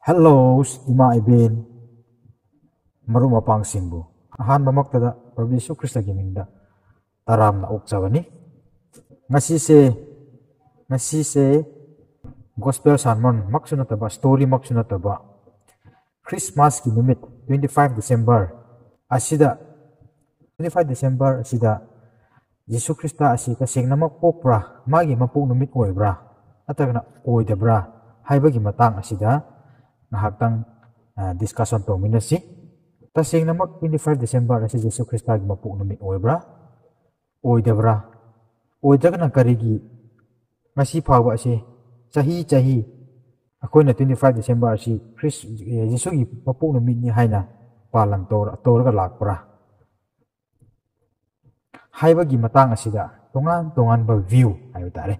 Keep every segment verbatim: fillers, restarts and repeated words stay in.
Hello, ꯏꯃꯥ ꯏꯕꯦꯟ, ꯃꯔꯨꯞ ꯃꯄꯥꯡꯁꯤꯡꯕꯨ ꯑꯍꯥꯟꯕꯃꯛꯇꯗ ꯄ꯭ꯔꯚꯨ ꯌꯤꯁꯨ ꯈ꯭ꯔꯤꯁꯇꯒꯤ ꯃꯤꯡꯗ ꯇꯔꯥꯝꯅ ꯑꯣꯛꯆꯕꯅꯤ꯫ ꯉꯁꯤꯁꯦ, ꯉꯁꯤꯁꯦ gospel sermon ꯃꯛꯁꯨ ꯅꯠꯇꯕ, story ꯃꯛꯁꯨ ꯅꯠꯇꯕ, ꯈ꯭ꯔꯤꯁꯃꯥꯁꯀꯤ ꯅꯨꯃꯤꯠ, twenty five December ꯑꯁꯤꯗ, twenty five December ꯑꯁꯤꯗ ꯌꯤꯁꯨ ꯈ꯭ꯔꯤꯁꯇ ꯑꯁꯤ ꯇꯁꯦꯡꯅꯃꯛ ꯄꯣꯛꯄ꯭ꯔꯥ, ꯃꯥꯒꯤ ꯃꯄꯣꯛ ꯅꯨꯃꯤꯠ ꯑꯣꯏꯕ꯭ꯔꯥ, ꯅꯠꯇ꯭ꯔꯒꯅ ꯑꯣꯏꯗꯕ꯭ꯔꯥ ꯍꯥꯏꯕꯒꯤ ꯃꯇꯥꯡ ꯑꯁꯤꯗ ꯉꯥꯏꯍꯥꯛꯇꯪ, ꯑ, discussion ꯇꯧꯃꯤꯟꯅꯁꯤ꯫ ꯇꯁꯦꯡꯅꯃꯛ twenty five December ꯑꯁꯤ ꯌꯤꯁꯨ ꯈ꯭ꯔꯤꯁꯇꯒꯤ ꯃꯄꯣꯛ ꯅꯨꯃꯤꯠ ꯑꯣꯏꯕ꯭ꯔꯥ, ꯑꯣꯏꯗꯕ꯭ꯔꯥ? ꯑꯣꯏꯗ꯭ꯔꯒꯅ ꯀꯔꯤꯒꯤ ꯉꯁꯤ ꯐꯥꯎꯕ ꯑꯁꯤ ꯆꯍꯤ ꯆꯍꯤ ꯑꯩꯈꯣꯏꯅ twenty five December ꯑꯁꯤ ꯈ꯭ꯔꯤꯁ-, ꯌꯤꯁꯨꯒꯤ ꯃꯄꯣꯛ ꯅꯨꯃꯤꯠꯅꯤ ꯍꯥꯏꯅ ꯄꯥꯂꯟ ꯇꯧꯔ-, ꯇꯧꯔꯒ ꯂꯥꯛꯄ꯭ꯔꯥ ꯍꯥꯏꯕꯒꯤ ꯃꯇꯥꯡ ꯑꯁꯤꯗ ꯇꯣꯉꯥꯟ ꯇꯣꯉꯥꯟꯕ view ꯍꯥꯏꯕ ꯇꯥꯔꯦ,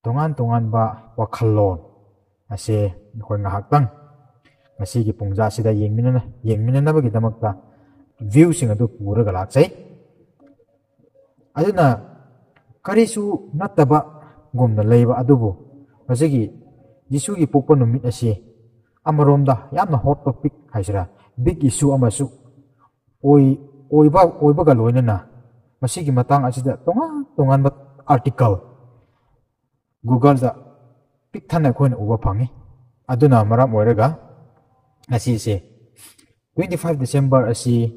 ꯇꯣꯉꯥꯟ ꯇꯣꯉꯥꯟꯕ ꯋꯥꯈꯜꯂꯣꯟ ꯑꯁꯦ ꯑꯩꯈꯣꯏ ꯉꯥꯏꯍꯥꯛꯇꯪ ꯉꯁꯤꯒꯤ ꯄꯨꯡꯖꯥꯁꯤꯗ ꯌꯦꯡꯃꯤꯟꯅ-, ꯌꯦꯡꯃꯤꯟꯅꯅꯕꯒꯤꯗꯃꯛꯇ viewꯁꯤꯡ ꯑꯗꯨ ꯄꯨꯔꯒ ꯂꯥꯛꯆꯩ꯫ ꯑꯗꯨꯅ ꯀꯔꯤꯁꯨ ꯅꯠꯇꯕꯒꯨꯝꯅ ꯂꯩꯕ ꯑꯗꯨꯕꯨ ꯃꯁꯤꯒꯤ ꯌꯤꯁꯨꯒꯤ ꯄꯣꯛꯄ ꯅꯨꯃꯤꯠ ꯑꯁꯤ ꯑꯃꯔꯣꯝꯗ ꯌꯥꯝꯅ hot topic ꯍꯥꯏꯁꯤꯔꯥ, big issue ꯑꯃꯁꯨ ꯑꯣꯏ-, ꯑꯣꯏꯕ, ꯑꯣꯏꯕꯒ ꯂꯣꯏꯅꯅ ꯃꯁꯤꯒꯤ ꯃꯇꯥꯡ ꯑꯁꯤꯗ ꯇꯣꯉꯥꯟ ꯇꯣꯉꯥꯟꯕ article Googleꯗ ꯄꯤꯛ ꯊꯟꯅ ꯑꯩꯈꯣꯏꯅ ꯎꯕ ꯐꯪꯉꯤ꯫ ꯑꯗꯨꯅ ꯃꯔꯝ ꯑꯣꯏꯔꯒ ꯉꯁꯤꯁꯦ twenty five December ꯑꯁꯤ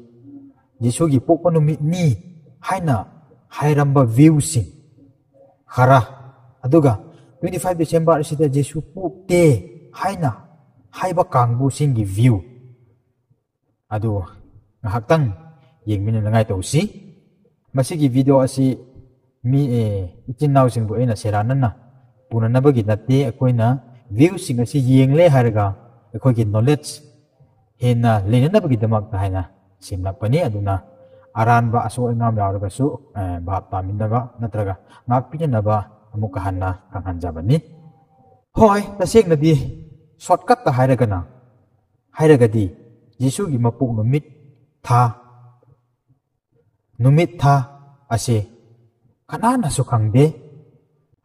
ꯌꯤꯁꯨꯒꯤ ꯄꯣꯛꯄ ꯅꯨꯃꯤꯠꯅꯤ ꯍꯥꯏꯅ ꯍꯥꯏꯔꯝꯕ viewꯁꯤꯡ ꯈꯔ, ꯑꯗꯨꯒ twenty five December ꯑꯁꯤꯗ ꯌꯤꯁꯨ ꯄꯣꯛꯇꯦ ꯍꯥꯏꯅ ꯍꯥꯏꯕ ꯀꯥꯡꯕꯨꯁꯤꯡꯒꯤ view ꯑꯗꯨ ꯉꯥꯏꯍꯥꯛꯇꯪ ꯌꯦꯡꯃꯤꯟꯅꯅꯉꯥꯏ ꯇꯧꯁꯤ꯫ ꯃꯁꯤꯒꯤ video ꯑꯁꯤ ꯃꯤ, ꯑꯦ, ꯏꯆꯤꯟ ꯏꯅꯥꯎꯁꯤꯡꯕꯨ ꯑꯩꯅ ꯁꯦꯔꯥꯟꯅꯅ ꯄꯨꯅꯅꯕꯒꯤ ꯅꯠꯇꯦ꯫ ꯑꯩꯈꯣꯏꯅ viewꯁꯤꯡ ꯑꯁꯤ ꯌꯦꯡꯂꯦ ꯍꯥꯏꯔꯒ ꯑꯩꯈꯣꯏꯒꯤ knowledge ꯍꯦꯟꯅ ꯂꯩꯅꯅꯕꯒꯤꯗꯃꯛꯇ ꯍꯥꯏꯅ ꯁꯦꯝꯂꯛꯄꯅꯤ꯫ ꯑꯗꯨꯅ ꯑꯔꯥꯟꯕ ꯑꯁꯣꯏ ꯑꯉꯥꯝ ꯌꯥꯎꯔꯒꯁꯨ, ꯑꯦ, ꯚꯥꯞ ꯇꯥꯃꯤꯟꯅꯕ ꯅꯠꯇ꯭ꯔꯒ ꯉꯥꯛꯄꯤꯅꯅꯕ ꯑꯃꯨꯛꯀ ꯍꯟꯅ ꯈꯪꯍꯟꯖꯕꯅꯤ꯫ ꯍꯣꯏ, ꯇꯁꯦꯡꯅꯗꯤ shortcutꯇ ꯍꯥꯏꯔꯒꯅ, ꯍꯥꯏꯔꯒꯗꯤ ꯌꯤꯁꯨꯒꯤ ꯃꯄꯣꯛ ꯅꯨꯃꯤꯠ, ꯊꯥ, ꯅꯨꯃꯤꯠ ꯊꯥ ꯑꯁꯤ ꯀꯅꯥꯅꯁꯨ ꯈꯪꯗꯦ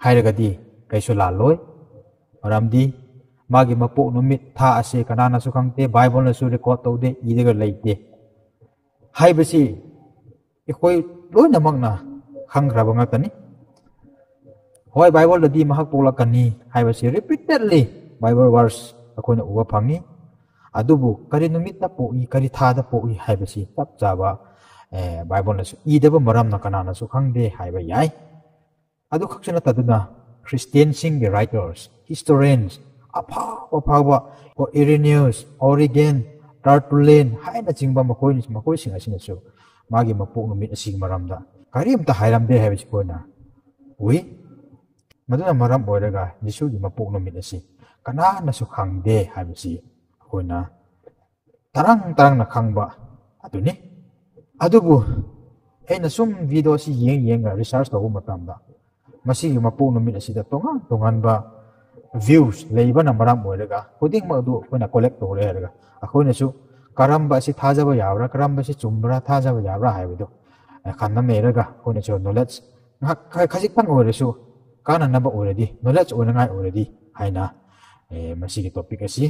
ꯍꯥꯏꯔꯒꯗꯤ ꯀꯩꯁꯨ ꯂꯥꯜꯂꯣꯏ꯫ ꯃꯔꯝꯗꯤ ꯃꯥꯒꯤ ꯃꯄꯣꯛ ꯅꯨꯃꯤꯠ, ꯊꯥ ꯑꯁꯤ ꯀꯅꯥꯅꯁꯨ ꯈꯪꯗꯦ, ꯕꯥꯏꯕꯜꯅꯁꯨ ꯔꯦꯀꯣꯔꯗ ꯇꯧꯗꯦ, ꯏꯔꯒ ꯂꯩꯇꯦ ꯍꯥꯏꯕꯁꯤ ꯑꯩꯈꯣꯏ ꯂꯣꯏꯅꯃꯛꯅ ꯈꯪꯈ꯭ꯔꯕ ꯉꯥꯛꯇꯅꯤ꯫ ꯍꯣꯏ, ꯕꯥꯏꯕꯜꯗꯗꯤ ꯃꯍꯥꯛ ꯄꯣꯛꯂꯛꯀꯅꯤ ꯍꯥꯏꯕꯁꯤ ꯔꯤꯄꯤꯇꯦꯗꯂꯤ ꯕꯥꯏꯕꯜ ꯋꯥꯔꯁ ꯑꯩꯈꯣꯏꯅ ꯎꯕ ꯐꯪꯉꯤ꯫ ꯑꯗꯨꯕꯨ ꯀꯔꯤ ꯅꯨꯃꯤꯠꯇ ꯄꯣꯛꯏ, ꯀꯔꯤ ꯊꯥꯗ ꯄꯣꯛꯏ ꯍꯥꯏꯕꯁꯤ ꯆꯞ ꯆꯥꯕ, ꯑꯦ, ꯕꯥꯏꯕꯜꯅꯁꯨ ꯏꯗꯕ ꯃꯔꯝꯅ ꯀꯅꯥꯅꯁꯨ ꯈꯪꯗꯦ ꯍꯥꯏꯕ ꯌꯥꯏ꯫ ꯑꯗꯨ ꯈꯛꯁꯨ ꯅꯠꯇꯗꯨꯅ ꯈ꯭ꯔꯤꯁꯇꯤꯌꯟꯁꯤꯡꯒꯤ ꯔꯥꯏꯇꯔꯁ, ꯍꯤꯁꯇꯣꯔꯤꯌꯟꯁ, ꯑꯐꯥꯎ ꯑꯐꯥꯎꯕ ꯏꯔꯤꯅꯤꯌꯁ, ꯑꯣꯔꯤꯒꯦꯟ, ꯇꯥꯔꯇꯨꯂꯦꯟ ꯍꯥꯏꯅꯆꯤꯡꯕ ꯃꯈꯣꯏ, ꯃꯈꯣꯏꯁꯤꯡ ꯑꯁꯤꯅꯁꯨ ꯃꯥꯒꯤ ꯃꯄꯣꯛ ꯅꯨꯃꯤꯠ ꯑꯁꯤꯒꯤ ꯃꯔꯝꯗ ꯀꯔꯤꯝꯇ ꯍꯥꯏꯔꯝꯗꯦ ꯍꯥꯏꯕꯁꯤ ꯑꯩꯈꯣꯏꯅ ꯎꯏ꯫ ꯃꯗꯨꯅ ꯃꯔꯝ ꯑꯣꯏꯔꯒ ꯖꯤꯁꯨꯒꯤ ꯃꯄꯣꯛ ꯅꯨꯃꯤꯠ ꯑꯁꯤ ꯀꯅꯥꯅꯁꯨ ꯈꯪꯗꯦ ꯍꯥꯏꯕꯁꯤ ꯑꯩꯈꯣꯏꯅ ꯇꯔꯪ ꯇꯔꯪꯅ ꯈꯪꯕ ꯑꯗꯨꯅꯤ꯫ ꯑꯗꯨꯕꯨ ꯑꯩꯅ ꯁꯨꯝ ꯚꯤꯗꯤꯑꯣꯁꯤ ꯌꯦꯡ ꯌꯦꯡꯉ ꯔꯤꯁꯔꯁ ꯇꯧꯕ ꯃꯇꯝꯗ ꯃꯁꯤꯒꯤ ꯃꯄꯣꯛ ꯅꯨꯃꯤꯠ ꯑꯁꯤꯗ ꯇꯣꯉꯥꯟ ꯇꯣꯉꯥꯟꯕ ꯚ꯭ꯌꯨꯁ ꯂꯩꯕꯅ ꯃꯔꯝ ꯑꯣꯏꯔꯒ ꯈꯨꯗꯤꯡꯃꯛ ꯑꯗꯨ ꯑꯩꯈꯣꯏꯅ ꯀꯣꯂꯦꯛ ꯇꯧꯔꯦ ꯍꯥꯏꯔꯒ ꯑꯩꯈꯣꯏꯅꯁꯨ ꯀꯔꯝꯕ ꯑꯁꯤ ꯊꯥꯖꯕ ꯌꯥꯕ꯭ꯔꯥ, ꯀꯔꯝꯕ ꯑꯁꯤ ꯆꯨꯝꯕ꯭ꯔꯥ, ꯊꯥꯖꯕ ꯌꯥꯕ꯭ꯔꯥ ꯍꯥꯏꯕꯗꯨ, ꯑꯦ, ꯈꯟꯅ ꯅꯩꯔꯒ ꯑꯩꯈꯣꯏꯅꯁꯨ ꯅꯣꯂꯦꯖ ꯉꯥꯏꯍꯥꯛ ꯈ-, ꯈꯖꯤꯛꯇꯪ ꯑꯣꯏꯔꯁꯨ ꯀꯥꯟꯅꯅꯕ ꯑꯣꯏꯔꯗꯤ, ꯅꯣꯂꯦꯖ ꯑꯣꯏꯅꯉꯥꯏ ꯑꯣꯏꯔꯗꯤ ꯍꯥꯏꯅ, ꯑꯦ, ꯃꯁꯤꯒꯤ ꯇꯣꯄꯤꯛ ꯑꯁꯤ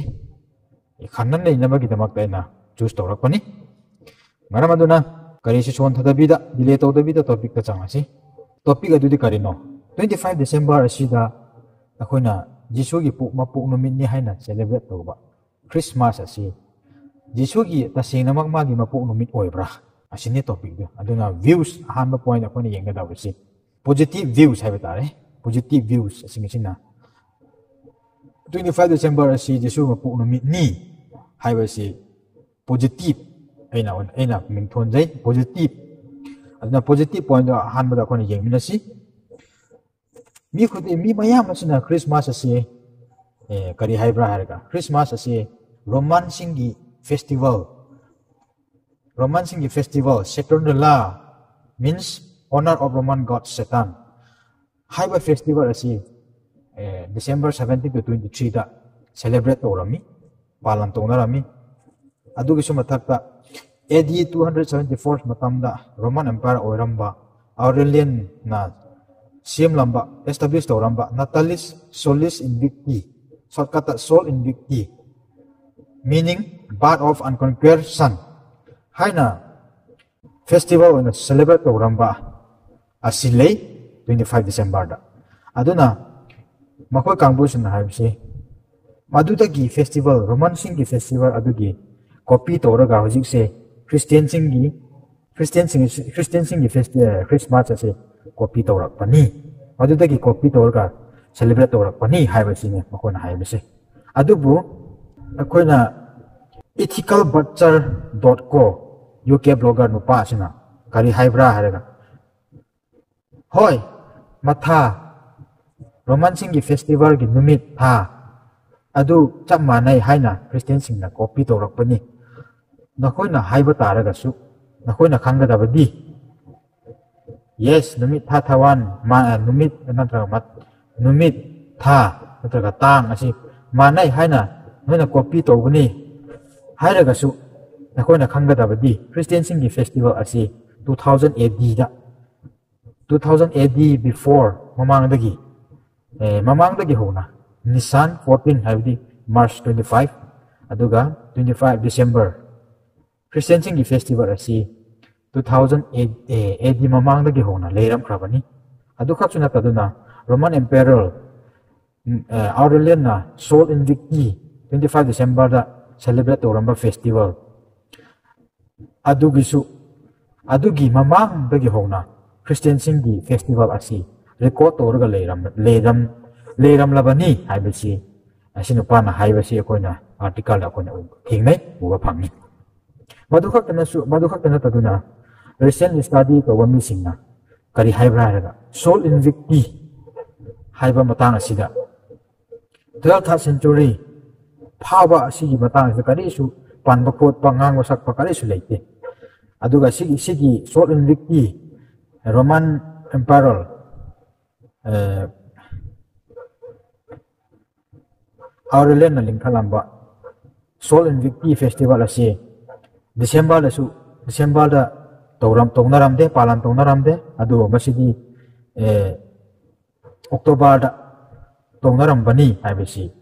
ꯈꯟꯅ ꯅꯩꯅꯕꯒꯤꯗꯃꯛꯇ ꯑꯩꯅ ꯆꯨꯁ ꯇꯧꯔꯛꯄꯅꯤ꯫ ꯃꯔꯝ ꯑꯗꯨꯅ ꯀꯔꯤꯁꯨ ꯁꯣꯟꯊꯗꯕꯤꯗ, ꯗꯤꯂꯦ ꯇꯧꯗꯕꯤꯗ ꯇꯣꯄꯤꯛꯇ ꯆꯪꯂꯁꯤ꯫ ꯇꯣꯄꯤꯛ ꯑꯗꯨꯗꯤ ꯀꯔꯤꯅꯣ? Twenty five December ꯑꯁꯤꯗ ꯑꯩꯈꯣꯏꯅ ꯖꯤꯁꯨꯒꯤ ꯄꯣꯛ-, ꯃꯄꯣꯛ ꯅꯨꯃꯤꯠꯅꯤ ꯍꯥꯏꯅ ꯁꯦꯂꯦꯕ꯭ꯔꯦꯠ ꯇꯧꯕ ꯈ꯭ꯔꯤꯁꯃꯥꯁ ꯑꯁꯤ ꯖꯤꯁꯨꯒꯤ ꯇꯁꯦꯡꯅꯃꯛ ꯃꯥꯒꯤ ꯃꯄꯣꯛ ꯅꯨꯃꯤꯠ ꯑꯣꯏꯕ꯭ꯔꯥ? ꯑꯁꯤꯅꯤ ꯇꯣꯄꯤꯛꯇꯨ꯫ ꯑꯗꯨꯅ ꯚ꯭ꯌꯨꯁ, ꯑꯍꯥꯟꯕ ꯄꯣꯏꯟꯠ ꯑꯩꯈꯣꯏꯅ ꯌꯦꯡꯒꯗꯕꯁꯤ ꯄꯣꯖꯤꯇꯤꯚ ꯚ꯭ꯌꯨꯁ ꯍꯥꯏꯕ ꯇꯥꯔꯦ꯫ ꯄꯣꯖꯤꯇꯤꯚ ꯚ꯭ꯌꯨꯁ ꯑꯁꯤꯡ ꯑꯁꯤꯅ twenty five December ꯑꯁꯤ ꯖꯤꯁꯨ ꯃꯄꯣꯛ ꯅꯨꯃꯤꯠꯅꯤ ꯍꯥꯏꯕꯁꯤ ꯄꯣꯖꯤꯇꯤꯚ ꯑꯩꯅ, ꯑꯩꯅ ꯃꯤꯡ ꯊꯣꯟꯖꯩ, ꯄꯣꯖꯤꯇꯤꯚ꯫ ꯑꯗꯨꯅ ꯄꯣꯖꯤꯇꯤꯚ ꯄꯣꯏꯟꯠꯇꯣ ꯑꯍꯥꯟꯕꯗ ꯑꯩꯈꯣꯏꯅ ꯌꯦꯡꯃꯤꯟꯅꯁꯤ꯫ ꯃꯤ ꯈꯨꯗꯤꯡ, ꯃꯤ ꯃꯌꯥꯝ ꯑꯁꯤꯅ ꯈ꯭ꯔꯤꯁꯃꯥꯁ ꯑꯁꯤ, ꯑꯦ, ꯀꯔꯤ ꯍꯥꯏꯕ꯭ꯔꯥ ꯍꯥꯏꯔꯒ, ꯈ꯭ꯔꯤꯁꯃꯥꯁ ꯑꯁꯤ ꯔꯣꯃꯥꯟꯁꯤꯡꯒꯤ ꯐꯦꯁꯇꯤꯚꯦꯜ, ꯔꯣꯃꯥꯟꯁꯤꯡꯒꯤ festival, Saturnalia, means honor of Roman god Saturn ꯍꯥꯏꯕ ꯐꯦꯁꯇꯤꯚꯦꯜ ꯑꯁꯤ, ꯑꯦ, December seventeen to twenty-threeꯗ ꯁꯦꯂꯦꯕ꯭ꯔꯦꯠ ꯇꯧꯔꯝꯃꯤ, ꯄꯥꯂꯟ ꯇꯧꯅꯔꯝꯃꯤ꯫ ꯑꯗꯨꯒꯤꯁꯨ ꯃꯊꯛꯇ A D two hundred seventy-four ꯃꯇꯝꯗ ꯔꯣꯃꯥꯟ ꯑꯦꯝꯄꯥꯌꯔ ꯑꯣꯏꯔꯝꯕ ꯑꯣꯔꯦꯂꯤꯌꯟꯅ ꯁꯦꯝꯂꯝꯕ, ꯑꯦꯁꯇꯥꯕ꯭ꯂꯤꯁ ꯇꯧꯔꯝꯕ Natalis Solis Invicti, shortcut Sol Invicti, meaning birth of unconquered son ꯍꯥꯏꯅ festival ꯑꯣꯏꯅ celebrate ꯇꯧꯔꯝꯕ ꯑꯁꯤ ꯂꯩ, twenty five Decemberꯗ꯫ ꯑꯗꯨꯅ ꯃꯈꯣꯏ ꯀꯥꯡꯕꯨꯁꯤꯡꯅ ꯍꯥꯏꯕꯁꯤ ꯃꯗꯨꯗꯒꯤ festival, Romanꯁꯤꯡꯒꯤ festival ꯑꯗꯨꯒꯤ copy ꯇꯧꯔꯒ ꯍꯧꯖꯤꯛꯁꯦ Christianꯁꯤꯡꯒꯤ Christianꯁꯤꯡ Christianꯁꯤꯡꯒꯤ festi- Christmas ꯑꯁꯤ copy ꯇꯧꯔꯛꯄꯅꯤ, ꯃꯗꯨꯗꯒꯤ copy ꯇꯧꯔꯒ celebrate ꯇꯧꯔꯛꯄꯅꯤ ꯍꯥꯏꯕꯁꯤꯅꯤ ꯃꯈꯣꯏꯅ ꯍꯥꯏꯕꯁꯦ꯫ ꯑꯗꯨꯕꯨ ꯑꯩꯈꯣꯏꯅ ethical butcher dot co, UK blogger ꯅꯨꯄꯥ ꯑꯁꯤꯅ ꯀꯔꯤ ꯍꯥꯏꯕ꯭ꯔꯥ ꯍꯥꯏꯔꯒ, ꯍꯣꯏ, ꯃꯊꯥ, Romanꯁꯤꯡꯒꯤ festivalꯒꯤ ꯅꯨꯃꯤꯠ, ꯊꯥ ꯑꯗꯨ ꯆꯞ ꯃꯥꯟꯅꯩ ꯍꯥꯏꯅ Christianꯁꯤꯡꯅ copy ꯇꯧꯔꯛꯄꯅꯤ꯫ ꯅꯈꯣꯏꯅ ꯍꯥꯏꯕ ꯇꯥꯔꯒꯁꯨ, ꯅꯈꯣꯏꯅ ꯈꯪꯒꯗꯕꯗꯤ, yes, ꯅꯨꯃꯤꯠ, ꯊꯥ, ꯊꯋꯥꯟ, ꯃꯥ- ꯅꯨꯃꯤꯠ ꯅꯠꯇ꯭ꯔꯒ ꯃꯠ- ꯅꯨꯃꯤꯠ, ꯊꯥ ꯅꯠꯇ꯭ꯔꯒ ꯇꯥꯡ ꯑꯁꯤ ꯃꯥꯟꯅꯩ ꯍꯥꯏꯅ ꯅꯣꯏꯅ copy ꯇꯧꯕꯅꯤ ꯍꯥꯏꯔꯒꯁꯨ, ꯅꯈꯣꯏꯅ ꯈꯪꯒꯗꯕꯗꯤ Christianꯁꯤꯡꯒꯤ festival ꯑꯁꯤ two thousand ADꯗ, two thousand AD before, ꯃꯃꯥꯡꯗꯒꯤ, ꯑꯦ, ꯃꯃꯥꯡꯗꯒꯤ ꯍꯧꯅ Nisan fourteen, ꯍꯥꯏꯕꯗꯤ March twenty five, ꯑꯗꯨꯒ twenty five December, Christianꯁꯤꯡꯒꯤ festival ꯑꯁꯤ two thousand AD ꯃꯃꯥꯡꯗꯒꯤ ꯍꯧꯅ ꯂꯩꯔꯝꯈ꯭ꯔꯕꯅꯤ꯫ ꯑꯗꯨꯈꯛꯁꯨ ꯅꯠꯇꯗꯨꯅ, Roman Emperor, ꯎꯝ, ꯑꯦ, Aurelianꯅ ꯁꯣꯜ ꯏꯟꯚꯤꯛꯇꯤ twenty five Decemberꯗ celebrate ꯇꯧꯔꯝꯕ festival ꯑꯗꯨꯒꯤꯁꯨ, ꯑꯗꯨꯒꯤ ꯃꯃꯥꯡꯗꯒꯤ ꯍꯧꯅ Christianꯁꯤꯡꯒꯤ festival ꯑꯁꯤ record ꯇꯧꯔꯒ ꯂꯩꯔꯝ- ꯂꯩꯔꯝ- ꯂꯩꯔꯝꯂꯕꯅꯤ ꯍꯥꯏꯕꯁꯤ ꯑꯁꯤ ꯅꯨꯄꯥꯅ ꯍꯥꯏꯕꯁꯤ ꯑꯩꯈꯣꯏꯅ articleꯗ ꯑꯩꯈꯣꯏꯅ ꯎ- ꯊꯦꯡꯅꯩ, ꯎꯕ ꯐꯪꯏ꯫ ꯃꯗꯨ ꯈꯛꯇꯅꯁꯨ, ꯃꯗꯨ ꯈꯛꯇ ꯅꯠꯇꯗꯨꯅ, recent study ꯇꯧꯕ ꯃꯤꯁꯤꯡꯅ ꯀꯔꯤ ꯍꯥꯏꯕ꯭ꯔꯥ ꯍꯥꯏꯔꯒ, ꯁꯣꯜ ꯏꯟꯚꯤꯛꯇꯤ ꯍꯥꯏꯕ ꯃꯇꯥꯡ ꯑꯁꯤꯗ, twelfth century ꯐꯥꯎꯕ ꯑꯁꯤꯒꯤ ꯃꯇꯥꯡꯁꯤꯗ ꯀꯔꯤꯁꯨ ꯄꯥꯟꯕ ꯈꯣꯠꯄ, ꯉꯥꯡꯕ ꯁꯛꯄ ꯀꯔꯤꯁꯨ ꯂꯩꯇꯦ꯫ ꯑꯗꯨꯒ ꯁꯤꯒꯤ, ꯁꯤꯒꯤ ꯁꯣꯜ ꯏꯟꯚꯤꯛꯇꯤ, Roman Emperor, ꯑꯦ, Aurelianꯅ ꯂꯤꯡꯈꯠꯂꯝꯕ ꯁꯣꯜ ꯏꯟꯚꯤꯛꯇꯤ festival ꯑꯁꯤ Decemberꯗꯁꯨ, Decemberꯗ ꯇꯧꯔꯝ- ꯇꯧꯅꯔꯝꯗꯦ, ꯄꯥꯂꯟ ꯇꯧꯅꯔꯝꯗꯦ꯫ ꯑꯗꯨꯕꯨ ꯃꯁꯤꯗꯤ, ꯑꯦ, Octoberꯗ ꯇꯧꯅꯔꯝꯕꯅꯤ ꯍꯥꯏꯕꯁꯤ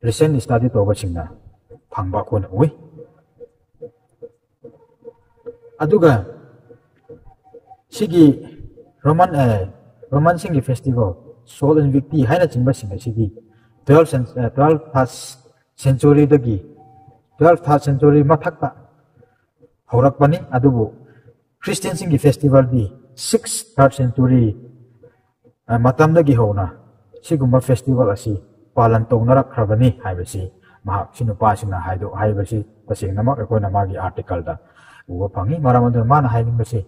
Recent study ꯇꯧꯕꯁꯤꯡꯅ ꯐꯪꯕ ꯑꯩꯈꯣꯏꯅ ꯎꯏ꯫ ꯑꯗꯨꯒ ꯁꯤꯒꯤ Roman Romanꯁꯤꯡꯒꯤ festival Sol Invicti ꯍꯥꯏꯅꯆꯤꯡꯕꯁꯤꯡ ꯑꯁꯤꯗꯤ twelve twelve third centuryꯗꯒꯤ twelve third century ꯃꯊꯛꯇ ꯍꯧꯔꯛꯄꯅꯤ꯫ ꯑꯗꯨꯕꯨ Christianꯁꯤꯡꯒꯤ festivalꯗꯤ six third century ꯃꯇꯝꯗꯒꯤ ꯍꯧꯅ ꯁꯤꯒꯨꯝꯕ festival ꯑꯁꯤ ꯄꯥꯂꯟ ꯇꯧꯅꯔꯛꯈ꯭ꯔꯕꯅꯤ ꯍꯥꯏꯕꯁꯤ ꯃꯍꯥꯛ ꯁꯤ ꯅꯨꯄꯥꯁꯤꯡꯅ ꯍꯥꯏꯗꯣꯛ ꯍꯥꯏꯕꯁꯤ ꯇꯁꯦꯡꯅꯃꯛ ꯑꯩꯈꯣꯏꯅ ꯃꯥꯒꯤ articleꯗ ꯎꯕ ꯐꯪꯉꯤ꯫ ꯃꯔꯝ ꯑꯗꯨꯅ ꯃꯥꯅ ꯍꯥꯏꯅꯤꯡꯕꯁꯤ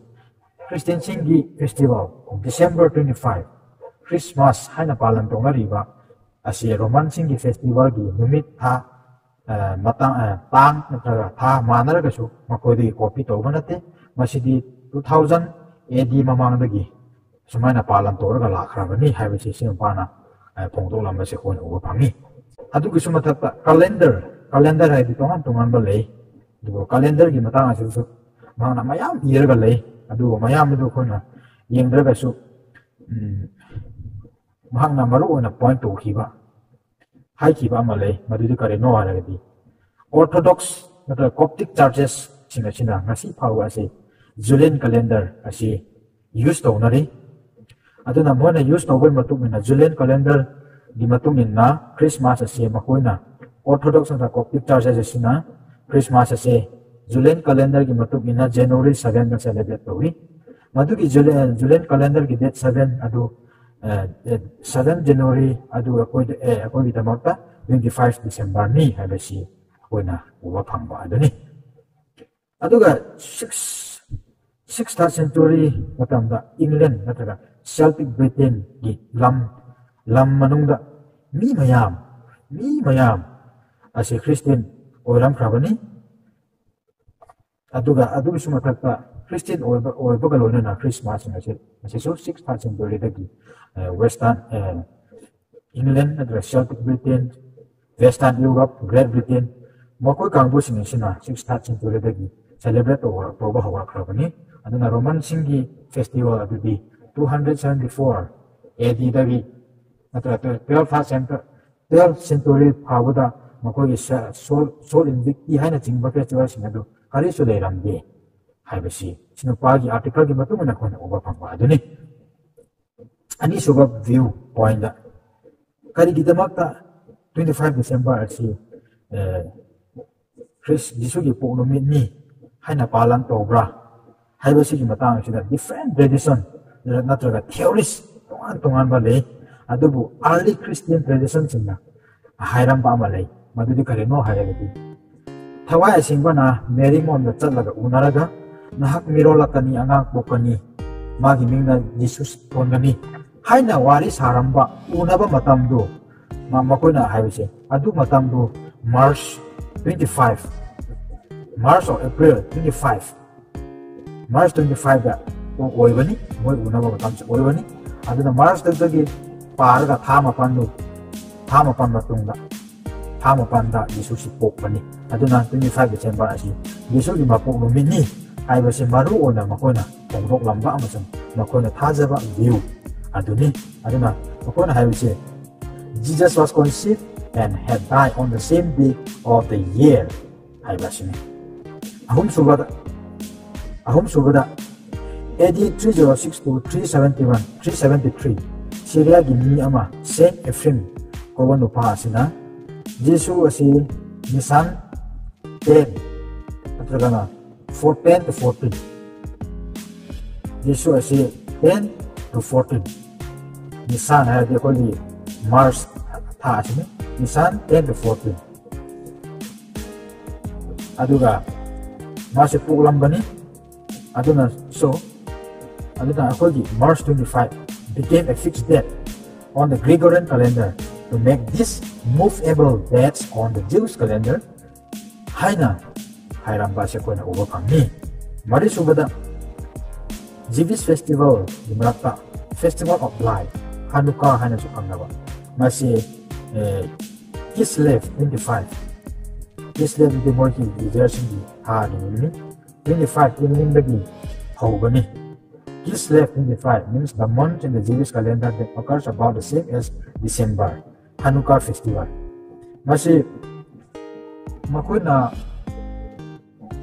Christianꯁꯤꯡꯒꯤ festival December twenty five Christmas ꯍꯥꯏꯅ ꯄꯥꯂꯟ ꯇꯧꯅꯔꯤꯕ ꯑꯁꯤ Romanꯁꯤꯡꯒꯤ festivalꯒꯤ ꯅꯨꯃꯤꯠ ꯊꯥ ꯃꯇꯥꯡ ꯇꯥꯡ ꯅꯠꯇ꯭ꯔꯒ ꯊꯥ ꯃꯥꯟꯅꯔꯒꯁꯨ ꯃꯈꯣꯏꯗꯒꯤ copy ꯇꯧꯕ ꯅꯠꯇꯦ꯫ ꯃꯁꯤꯗꯤ two thousand AD ꯃꯃꯥꯡꯗꯒꯤ ꯁꯨꯃꯥꯏꯅ ꯄꯥꯂꯟ ꯇꯧꯔꯒ ꯂꯥꯛꯈ꯭ꯔꯕꯅꯤ ꯍꯥꯏꯕꯁꯤ ꯁꯤ ꯃꯄꯥꯅ ꯐꯣꯡꯗꯣꯛꯂꯝꯕꯁꯤ ꯑꯩꯈꯣꯏꯅ ꯎꯕ ꯐꯪꯉꯤ꯫ ꯑꯗꯨꯒꯤꯁꯨ ꯃꯊꯛꯇ calendar, calendar ꯍꯥꯏꯗꯤ ꯇꯣꯉꯥꯟ ꯇꯣꯉꯥꯟꯕ ꯂꯩ꯫ ꯑꯗꯨꯒ calendarꯒꯤ ꯃꯇꯥꯡ ꯑꯁꯤꯁꯨ ꯃꯍꯥꯛꯅ ꯃꯌꯥꯝ ꯏꯔꯒ ꯂꯩ꯫ ꯑꯗꯨꯒ ꯃꯌꯥꯝ ꯑꯗꯨ ꯑꯩꯈꯣꯏꯅ ꯌꯦꯡꯗ꯭ꯔꯒꯁꯨ ꯃꯍꯥꯛꯅ ꯃꯔꯨ ꯑꯣꯏꯅ point ꯇꯧꯈꯤꯕ ꯍꯥꯏꯈꯤꯕ ꯑꯃ ꯂꯩ꯫ ꯃꯗꯨꯗꯤ ꯀꯔꯤꯅꯣ ꯍꯥꯏꯔꯒꯗꯤ Orthodox ꯅꯠꯇ꯭ꯔꯒ Coptic churchesꯁꯤꯡ ꯑꯁꯤꯅ ꯉꯁꯤ ꯐꯥꯎꯕ ꯑꯁꯤ Julian calendar ꯑꯁꯤ use ꯇꯧꯅꯔꯤ꯫ ꯑꯗꯨꯅ ꯃꯣꯏꯅ use ꯇꯧꯕꯒꯤ ꯃꯇꯨꯡ ꯏꯟꯅ Julian calendarꯒꯤ ꯃꯇꯨꯡ ꯏꯟꯅ Christmas ꯑꯁꯤ ꯃꯈꯣꯏꯅ Orthodox ꯅꯠꯇ꯭ꯔꯒ Coptic churches ꯑꯁꯤꯅ Christmas ꯑꯁꯤ Julian calendarꯒꯤ ꯃꯇꯨꯡ ꯏꯟꯅ January sevenꯗ celebrate ꯇꯧꯏ꯫ ꯃꯗꯨꯒꯤ Julian calendarꯒꯤ date seven ꯑꯗꯨ seven January ꯑꯗꯨ ꯑꯩꯈꯣꯏꯗ ꯑꯩꯈꯣꯏꯒꯤꯗꯃꯛꯇ twenty five Decemberꯅꯤ ꯍꯥꯏꯕꯁꯤ ꯑꯩꯈꯣꯏꯅ ꯎꯕ ꯐꯪꯕ ꯑꯗꯨꯅꯤ꯫ ꯑꯗꯨꯒ six six third century ꯃꯇꯝꯗ England ꯅꯠꯇ꯭ꯔꯒ Celtic Britainꯒꯤ ꯂꯝ ꯂꯝ ꯃꯅꯨꯡꯗ ꯃꯤ ꯃꯌꯥꯝ ꯃꯤ ꯃꯌꯥꯝ ꯑꯁꯤ Christian ꯑꯣꯏꯔꯝꯈ꯭ꯔꯕꯅꯤ꯫ ꯑꯗꯨꯒ ꯑꯗꯨꯒꯤꯁꯨ ꯃꯊꯛꯇ Christian ꯑꯣꯏꯕ ꯑꯣꯏꯕꯒ ꯂꯣꯏꯅꯅ Christmasꯁꯤꯡ ꯑꯁꯤ ꯃꯁꯤꯁꯨ six third centuryꯗꯒꯤ Western England ꯅꯠꯇ꯭ꯔꯒ Celtic Britain, Western Europe, Great Britain ꯃꯈꯣꯏ ꯀꯥꯡꯕꯨꯁꯤꯡ ꯑꯁꯤꯅ six third centuryꯗꯒꯤ celebrate ꯇꯧꯕ ꯇꯧꯕ ꯍꯧꯔꯛꯈ꯭ꯔꯕꯅꯤ꯫ ꯑꯗꯨꯅ Romanꯁꯤꯡꯒꯤ festival ꯑꯗꯨꯗꯤ two hundred seventy four ADꯗꯒꯤ ꯅꯠꯇ꯭ꯔꯒ twelve third century twelfth century ꯐꯥꯎꯕꯗ ꯃꯈꯣꯏꯒꯤ ꯁꯣꯜ ꯏꯟꯚꯤꯛꯇꯤ ꯍꯥꯏꯅ ꯆꯤꯡꯕ ꯐꯦꯁꯇꯤꯚꯦꯜꯁꯤꯡ ꯑꯗꯨ ꯀꯔꯤꯁꯨ ꯂꯩꯔꯝꯗꯦ ꯍꯥꯏꯕꯁꯤ ꯁꯤ ꯅꯨꯄꯥꯒꯤ ꯑꯥꯔꯇꯤꯀꯜꯒꯤ ꯃꯇꯨꯡ ꯏꯟꯅ ꯑꯩꯈꯣꯏꯅ ꯎꯕ ꯐꯪꯕ ꯑꯗꯨꯅꯤ꯫ ꯑꯅꯤꯁꯨꯕ ꯚ꯭ꯌꯨ ꯄꯣꯏꯟꯗ ꯀꯔꯤꯒꯤꯗꯃꯛꯇ twenty five December ꯑꯁꯤ ꯈ꯭ꯔꯤꯁ ꯖꯤꯁꯨꯒꯤ ꯄꯣꯛ ꯅꯨꯃꯤꯠꯅꯤ ꯍꯥꯏꯅ ꯄꯥꯂꯟ ꯇꯧꯕ꯭ꯔꯥ ꯍꯥꯏꯕꯁꯤꯒꯤ ꯃꯇꯥꯡ ꯑꯁꯤꯗ different tradition ꯅꯠꯇ꯭ꯔꯒ theories ꯇꯣꯉꯥꯟ ꯇꯣꯉꯥꯟꯕ ꯂꯩ꯫ ꯑꯗꯨꯕꯨ early Christian traditionꯁꯤꯡꯅ ꯍꯥꯏꯔꯝꯕ ꯑꯃ ꯂꯩ꯫ ꯃꯗꯨꯗꯤ ꯀꯔꯤꯅꯣ ꯍꯥꯏꯔꯒꯗꯤ, ꯊꯋꯥꯏ ꯑꯁꯦꯡꯕꯅ ꯃꯦꯔꯤ ꯃꯣꯝꯗ ꯆꯠꯂꯒ ꯎꯅꯔꯒ, "ꯅꯍꯥꯛ ꯃꯤꯔꯣꯜꯂꯛꯀꯅꯤ, ꯑꯉꯥꯡ ꯄꯣꯛꯀꯅꯤ, ꯃꯥꯒꯤ ꯃꯤꯡꯅ ꯖꯤꯁꯨ ꯊꯣꯟꯒꯅꯤ" ꯍꯥꯏꯅ ꯋꯥꯔꯤ ꯁꯥꯔꯝꯕ, ꯎꯅꯕ ꯃꯇꯝꯗꯨ, ꯃ-, ꯃꯈꯣꯏꯅ ꯍꯥꯏꯕꯁꯦ, ꯑꯗꯨ ꯃꯇꯝꯗꯨ March twenty five, March or April twenty five, March twenty fiveꯇ ꯑꯣꯏꯕꯅꯤ, ꯃꯣꯏ ꯎꯅꯕ ꯃꯇꯝꯁꯦ ꯑꯣꯏꯕꯅꯤ꯫ ꯑꯗꯨꯅ March ꯇꯔꯨꯛꯇꯒꯤ ꯄꯥꯔꯒ ꯊꯥ ꯃꯥꯄꯟꯗꯨ, ꯊꯥ ꯃꯥꯄꯟ ꯃꯇꯨꯡꯗ, ꯊꯥ ꯃꯥꯄꯟꯗ ꯌꯤꯁꯨꯁꯤ ꯄꯣꯛꯄꯅꯤ꯫ ꯑꯗꯨꯅ twenty five December ꯑꯁꯤ ꯌꯤꯁꯨꯒꯤ ꯃꯄꯣꯛ ꯅꯨꯃꯤꯠꯅꯤ ꯍꯥꯏꯕꯁꯤ ꯃꯔꯨ ꯑꯣꯏꯅ ꯃꯈꯣꯏꯅ ꯐꯣꯡꯗꯣꯛꯂꯝꯕ ꯑꯃꯁꯨꯡ ꯃꯈꯣꯏꯅ ꯊꯥꯖꯕ ꯚ꯭ꯌꯨ ꯑꯗꯨꯅꯤ꯫ ꯑꯗꯨꯅ ꯃꯈꯣꯏꯅ ꯍꯥꯏꯕꯁꯦ, "Jesus was conceived and had died on the same day of the year" ꯍꯥꯏꯕ ꯑꯁꯤꯅꯤ꯫ ꯑꯍꯨꯝꯁꯨꯕꯗ, ꯑꯍꯨꯝꯁꯨꯕꯗ, A D three zero six to three seventy one, three seventy three, ꯁꯤꯔꯤꯌꯥꯒꯤ ꯃꯤ ꯑꯃ, Saint Ephraim ꯀꯧꯕ ꯅꯨꯄꯥ ꯑꯁꯤꯅ ꯖꯤꯁꯨ ꯑꯁꯤ Nisan ten ꯅꯠꯇ꯭ꯔꯒꯅ four, ten to fourteen, ꯖꯤꯁꯨ ꯑꯁꯤ ten to fourteen, Nisan ꯍꯥꯏꯔꯗꯤ ꯑꯩꯈꯣꯏꯒꯤ March ꯊꯥ ꯑꯁꯤꯅꯤ, Nisan ten to fourteen, ꯑꯗꯨꯒ ꯃꯥꯁꯦ ꯄꯣꯛꯂꯝꯕꯅꯤ꯫ ꯑꯗꯨꯅ, so, ꯑꯗꯨꯅ ꯑꯩꯈꯣꯏꯒꯤ March twenty five became a fixed date on the Gregorian calendar to make this movable dates on the Jewish calendar ꯍꯥꯏꯅ ꯍꯥꯏꯔꯝꯕ ꯑꯁꯤ ꯑꯩꯈꯣꯏꯅ ꯎꯕ ꯐꯪꯉꯤ꯫ ꯃꯔꯤꯁꯨꯕꯗ, Jewish festivalꯒꯤ ꯃꯔꯛꯇ Festival of Light, Hanukkah ꯍꯥꯏꯅꯁꯨ ꯈꯪꯅꯕ, ꯃꯁꯤ, ꯑꯦ, Kislev twenty five, Kislev ꯑꯗꯨꯗꯤ ꯃꯣꯏꯒꯤ ꯌꯨꯖꯔꯁꯤꯡꯒꯤ ꯊꯥꯒꯤ ꯃꯃꯤꯡꯅꯤ꯫ Twenty five eveningꯗꯒꯤ ꯍꯧꯕꯅꯤ꯫ Kislev twenty five means the month in the Jewish calendar that occurs about the same as December. Hanukkah festival꯫ ꯃꯁꯤ ꯃꯈꯣꯏꯅ,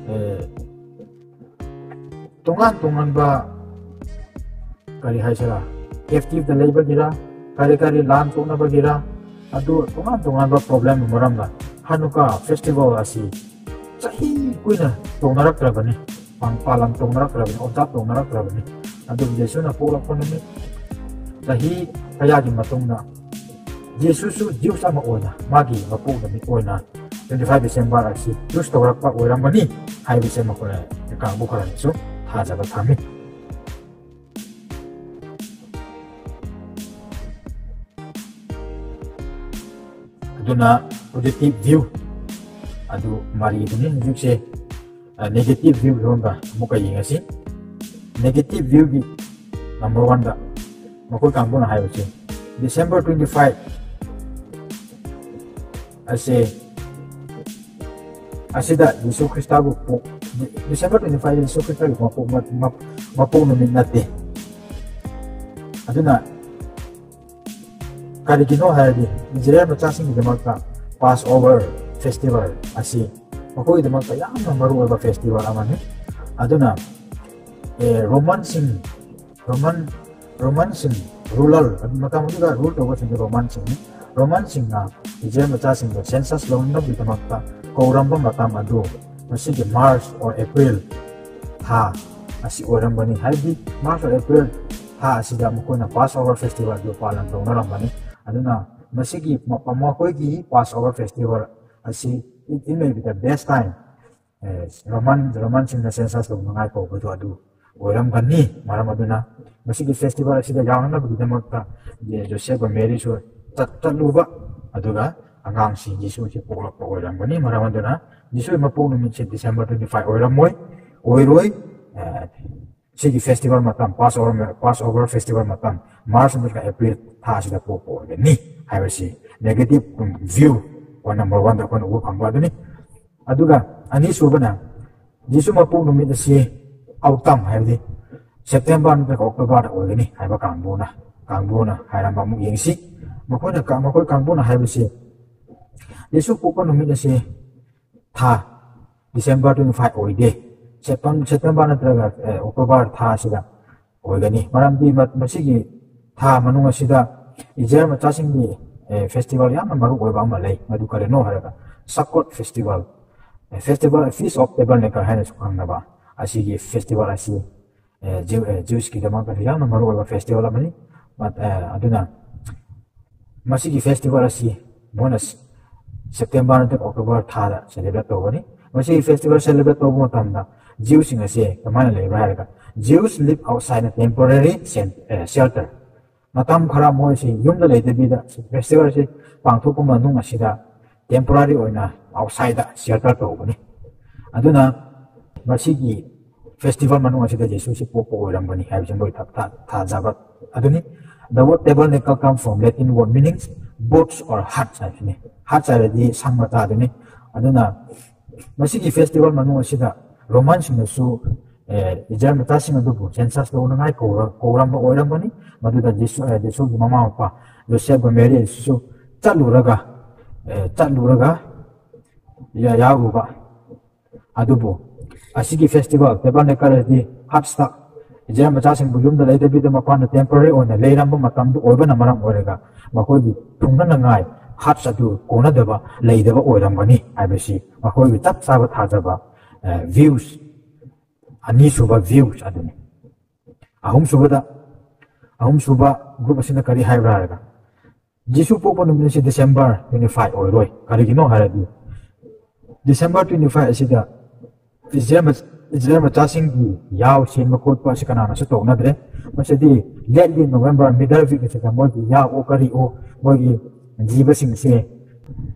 ꯑꯦ, ꯇꯣꯉꯥꯟ ꯇꯣꯉꯥꯟꯕ, ꯀꯔꯤ ꯍꯥꯏꯁꯤꯔꯥ, captiveꯗ ꯂꯩꯕꯒꯤꯔ, ꯀꯔꯤ ꯀꯔꯤ ꯂꯥꯟ ꯊꯣꯛꯅꯕꯒꯤꯔ, ꯑꯗꯨ ꯇꯣꯉꯥꯟ ꯇꯣꯉꯥꯟꯕ problemꯅ ꯃꯔꯝꯅ Hanukkah festival ꯑꯁꯤ ꯆꯍꯤ ꯀꯨꯏꯅ ꯇꯧꯅꯔꯛꯇ꯭ꯔꯕꯅꯤ, ꯄꯥꯡ-, ꯄꯥꯂꯟ ꯇꯧꯅꯔꯛꯇ꯭ꯔꯕꯅꯤ, observe ꯇꯧꯅꯔꯛꯇ꯭ꯔꯕꯅꯤ꯫ ꯑꯗꯨꯕꯨ ꯌꯦꯁꯨꯅ ꯄꯣꯛꯂꯛꯄ ꯅꯨꯃꯤꯠ, ꯆꯍꯤ ꯀꯌꯥꯒꯤ ꯃꯇꯨꯡꯗ ꯌꯦꯁꯨꯁꯨ Jews ꯑꯃ ꯑꯣꯏꯅ ꯃꯥꯒꯤ ꯃꯄꯣꯛ ꯅꯨꯃꯤꯠ ꯑꯣꯏꯅ twenty five December ꯑꯁꯤ choose ꯇꯧꯔꯛꯄ ꯑꯣꯏꯔꯝꯒꯅꯤ ꯍꯥꯏꯕꯁꯦ ꯃꯈꯣꯏ ꯀꯥꯡꯕꯨ ꯈꯔꯅꯁꯨ ꯊꯥꯖꯕ ꯊꯝꯃꯤ꯫ ꯑꯗꯨꯅ positive view ꯑꯗꯨ ꯃꯔꯤꯗꯨꯅꯤ꯫ ꯍꯧꯖꯤꯛꯁꯦ, ꯑ, negative view ꯂꯣꯝꯗ ꯑꯃꯨꯛꯀ ꯌꯦꯡꯉꯁꯤ꯫ Negative viewꯒꯤ number oneꯗ ꯃꯈꯣꯏ ꯀꯥꯡꯕꯨꯅ ꯍꯥꯏꯕꯁꯦ, December twenty five ꯑꯁꯦ, ꯑꯁꯤꯗ ꯌꯤꯁꯨ ꯈ꯭ꯔꯤꯁꯇꯕꯨ ꯄꯣꯛ-, December twenty five ꯌꯤꯁꯨ ꯈ꯭ꯔꯤꯁꯇꯒꯤ ꯃꯄꯣꯛ, ꯃ-, ꯃ-, ꯃꯄꯣꯛ ꯅꯨꯃꯤꯠ ꯅꯠꯇꯦ꯫ ꯑꯗꯨꯅ ꯀꯔꯤꯒꯤꯅꯣ ꯍꯥꯏꯔꯗꯤ, ꯏꯖꯔꯦꯜ ꯃꯆꯥꯁꯤꯡꯒꯤꯗꯃꯛꯇ Passover festival ꯑꯁꯤ ꯃꯈꯣꯏꯒꯤꯗꯃꯛꯇ ꯌꯥꯝꯅ ꯃꯔꯨꯑꯣꯏꯕ festival ꯑꯃꯅꯤ꯫ ꯑꯗꯨꯅ, ꯑꯦ, Romanꯁꯤꯡ, Roman, Romanꯁꯤꯡ, ruler, ꯑꯗꯨ ꯃꯇꯝ ꯑꯗꯨꯗ rule ꯇꯧꯕꯁꯤꯡꯗꯤ Romanꯁꯤꯡꯅꯤ꯫ Romanꯁꯤꯡꯅ ꯏꯖꯔꯦꯜ ꯃꯆꯥꯁꯤꯡꯕꯨ census ꯂꯧꯅꯕꯒꯤꯗꯃꯛꯇ ꯀꯧꯔꯝꯕ ꯃꯇꯝ ꯑꯗꯨ ꯃꯁꯤꯒꯤ March or April ꯊꯥ ꯑꯁꯤ ꯑꯣꯏꯔꯝꯕꯅꯤ꯫ ꯍꯥꯏꯕꯗꯤ March or April ꯊꯥ ꯑꯁꯤꯗ ꯃꯈꯣꯏꯅ Passover festival ꯑꯗꯨ ꯄꯥꯂꯟ ꯇꯧꯅꯔꯝꯕꯅꯤ꯫ ꯑꯗꯨꯅ ꯃꯁꯤꯒꯤ ꯃ-, ꯃꯈꯣꯏꯒꯤ Passover festival ꯑꯁꯤ, it, it may be the best time, A, Roman, Romanꯁꯤꯡꯅ census ꯇꯧꯅꯉꯥꯏ ꯀꯧꯕꯗꯨ ꯑꯗꯨ ꯑꯣꯏꯔꯝꯒꯅꯤ꯫ ꯃꯔꯝ ꯑꯗꯨꯅ ꯃꯁꯤꯒꯤ festival ꯑꯁꯤꯗ ꯌꯥꯎꯅꯅꯕꯒꯤꯗꯃꯛꯇ ꯖꯦ-, ꯖꯣꯁꯦꯐꯀ ꯃꯦꯔꯤꯁꯨ ꯆꯠ-, ꯆꯠꯂꯨꯕ, ꯑꯗꯨꯒ ꯑꯉꯥꯡꯁꯤꯡ ꯖꯤꯁꯨꯁꯤ ꯄꯣꯛꯂꯛꯄ ꯑꯣꯏꯔꯝꯒꯅꯤ꯫ ꯃꯔꯝ ꯑꯗꯨꯅ ꯖꯤꯁꯨꯒꯤ ꯃꯄꯣꯛ ꯅꯨꯃꯤꯠꯁꯤ December twenty five ꯑꯣꯏꯔꯝꯃꯣꯏ, ꯑꯣꯏꯔꯣꯏ꯫ ꯑꯦ, ꯁꯤꯒꯤ festival ꯃꯇꯝ, Passover, Passover festival ꯃꯇꯝ, March ꯅꯠꯇ꯭ꯔꯒ April ꯊꯥ ꯑꯁꯤꯗ ꯄꯣꯛꯄ ꯑꯣꯏꯒꯅꯤ ꯍꯥꯏꯕꯁꯤ negative view ꯑꯣꯏꯅ number oneꯗ ꯑꯩꯈꯣꯏꯅ ꯎꯕ ꯐꯪꯕ ꯑꯗꯨꯅꯤ꯫ ꯑꯗꯨꯒ ꯑꯅꯤꯁꯨꯕꯅ, ꯖꯤꯁꯨ ꯃꯄꯣꯛ ꯅꯨꯃꯤꯠ ꯑꯁꯤ autumn, ꯍꯥꯏꯕꯗꯤ September ꯅꯠꯇ꯭ꯔꯒ Octoberꯗ ꯑꯣꯏꯒꯅꯤ ꯍꯥꯏꯕ ꯀꯥꯡꯕꯨꯅ, ꯀꯥꯡꯕꯨꯅ ꯍꯥꯏꯔꯝꯕ ꯑꯃꯨꯛ ꯌꯦꯡꯁꯤ꯫ ꯃꯈꯣꯏꯅ ꯀ- ꯃꯈꯣꯏ ꯀꯥꯡꯕꯨꯅ ꯍꯥꯏꯕꯁꯤ, ꯌꯦꯁꯨ ꯄꯣꯛꯄ ꯅꯨꯃꯤꯠ ꯑꯁꯤ ꯊꯥ December twenty five ꯑꯣꯏꯗꯦ, Septem- September ꯅꯠꯇ꯭ꯔꯒ, ꯑꯦ, October ꯊꯥ ꯑꯁꯤꯗ ꯑꯣꯏꯒꯅꯤ꯫ ꯃꯔꯝꯗꯤ ꯃ- ꯃꯁꯤꯒꯤ ꯊꯥ ꯃꯅꯨꯡ ꯑꯁꯤꯗ ꯏꯖꯔꯦꯜ ꯃꯆꯥꯁꯤꯡꯒꯤ, ꯑꯦ, festival ꯌꯥꯝꯅ ꯃꯔꯨ ꯑꯣꯏꯕ ꯑꯃ ꯂꯩ꯫ ꯃꯗꯨ ꯀꯔꯤꯅꯣ ꯍꯥꯏꯔꯒ, ꯁꯛꯀꯣꯠ festival, A, festival, Feast of Tabernacle ꯍꯥꯏꯅꯁꯨ ꯈꯪꯅꯕ ꯑꯁꯤꯒꯤ festival ꯑꯁꯤ, ꯑꯦ, Jew- ꯑꯦ, Jewsꯀꯤꯗꯃꯛꯇꯁꯨ ꯌꯥꯝꯅ ꯃꯔꯨ ꯑꯣꯏꯕ festival ꯑꯃꯅꯤ꯫ ꯃ- ꯑꯦ, ꯑꯗꯨꯅ ꯃꯁꯤꯒꯤ festival ꯑꯁꯤ ꯃꯣꯏꯅ ꯁ- September ꯅꯠꯇ꯭ꯔꯒ October ꯊꯥꯗ celebrate ꯇꯧꯒꯅꯤ꯫ ꯃꯁꯤꯒꯤ festival celebrate ꯇꯧꯕ ꯃꯇꯝꯗ Jewꯁꯤꯡ ꯑꯁꯦ ꯀꯃꯥꯏꯅ ꯂꯩꯕ꯭ꯔꯥ ꯍꯥꯏꯔꯒ, Jews live outside a temporary cen- A, shelter꯫ ꯃꯇꯝ ꯈꯔ ꯃꯣꯏꯁꯤ ꯌꯨꯝꯗ ꯂꯩꯇꯕꯤꯗ festivalꯁꯤ ꯄꯥꯡꯊꯣꯛꯄ ꯃꯅꯨꯡ ꯑꯁꯤꯗ temporary ꯑꯣꯏꯅ outsideꯇ shelter ꯇꯧꯕꯅꯤ꯫ ꯑꯗꯨꯅ ꯃꯁꯤꯒꯤ festival ꯃꯅꯨꯡ ꯑꯁꯤꯗ ꯌꯦꯁꯨꯁꯤ ꯄꯣꯛꯄ ꯑꯣꯏꯔꯝꯒꯅꯤ ꯍꯥꯏꯕꯁꯤ ꯃꯣꯏ ꯊꯥ- ꯊꯥ- ꯊꯥꯖꯕ ꯑꯗꯨꯅꯤ꯫ The word tabernacle come from Latin word meanings booths or huts ꯍꯥꯏꯕꯁꯤꯅꯤ꯫ Huts ꯍꯥꯏꯔꯗꯤ ꯁꯪ ꯃꯆꯥꯗꯨꯅꯤ꯫ ꯑꯗꯨꯅ ꯃꯁꯤꯒꯤ festival ꯃꯅꯨꯡ ꯑꯁꯤꯗ Romanꯁꯤꯡꯅꯁꯨ, ꯑꯦ, ꯏꯖꯔꯦꯜ ꯃꯆꯥꯁꯤꯡ ꯑꯗꯨꯕꯨ census ꯂꯧꯅꯉꯥꯏ ꯀꯧꯔ- ꯀꯧꯔꯝꯕ ꯑꯣꯏꯔꯝꯒꯅꯤ꯫ ꯃꯗꯨꯗ ꯖꯤꯁꯨ- ꯑꯦ, ꯖꯤꯁꯨꯒꯤ ꯃꯃꯥ ꯃꯄꯥ ꯖꯣꯁꯦꯐꯒ ꯃꯦꯔꯤ ꯑꯁꯤꯁꯨ ꯆꯠꯂꯨꯔꯒ, ꯑꯦ, ꯆꯠꯂꯨꯔꯒ ꯌꯥ- ꯌꯥꯎꯔꯨꯕ꯫ ꯑꯗꯨꯕꯨ ꯑꯁꯤꯒꯤ festival, tabernacle ꯑꯁꯤꯗꯤ hutsꯇ ꯏꯖꯔꯦꯜ ꯃꯆꯥꯁꯤꯡꯕꯨ ꯌꯨꯝꯗ ꯂꯩꯇꯕꯤꯗ ꯃꯄꯥꯟꯗ temporary ꯑꯣꯏꯅ ꯂꯩꯔꯝꯕ ꯃꯇꯝꯗꯨ ꯑꯣꯏꯕꯅ ꯃꯔꯝ ꯑꯣꯏꯔꯒ, ꯃꯈꯣꯏꯒꯤ ꯊꯨꯡꯅꯅꯉꯥꯏ huts ꯑꯗꯨ ꯀꯣꯟꯅꯗꯕ, ꯂꯩꯗꯕ ꯑꯣꯏꯔꯝꯒꯅꯤ ꯍꯥꯏꯕꯁꯤ ꯃꯈꯣꯏꯒꯤ ꯆꯞ ꯆꯥꯕ ꯊꯥꯖꯕ, ꯑꯦ, views, ꯑꯅꯤꯁꯨꯕ views ꯑꯗꯨꯅꯤ꯫ ꯑꯍꯨꯝꯁꯨꯕꯗ, ꯑꯍꯨꯝꯁꯨꯕ group ꯑꯁꯤꯅ ꯀꯔꯤ ꯍꯥꯏꯕ꯭ꯔꯥ ꯍꯥꯏꯔꯒ, ꯖꯤꯁꯨ ꯄꯣꯛꯄ ꯅꯨꯃꯤꯠ ꯑꯁꯤ December twenty five ꯑꯣꯏꯔꯣꯏ꯫ ꯀꯔꯤꯒꯤꯅꯣ ꯍꯥꯏꯔꯗꯤ, December twenty five ꯑꯁꯤꯗ ꯏꯖꯔꯦꯜ ꯃꯆ- ꯏꯖꯔꯦꯜ ꯃꯆꯥꯁꯤꯡꯒꯤ ꯌꯥꯎ ꯁꯦꯡꯕ ꯈꯣꯠꯄ ꯑꯁꯤ ꯀꯅꯥꯅꯁꯨ ꯇꯧꯅꯗ꯭ꯔꯦ꯫ ꯃꯁꯤꯗꯤ late in November, middle week ꯑꯁꯤꯗ ꯃꯣꯏꯒꯤ ꯌꯥꯎꯑꯣ ꯀꯔꯤꯑꯣ, ꯃꯣꯏꯒꯤ ꯖꯤꯕꯁꯤꯡꯁꯦ,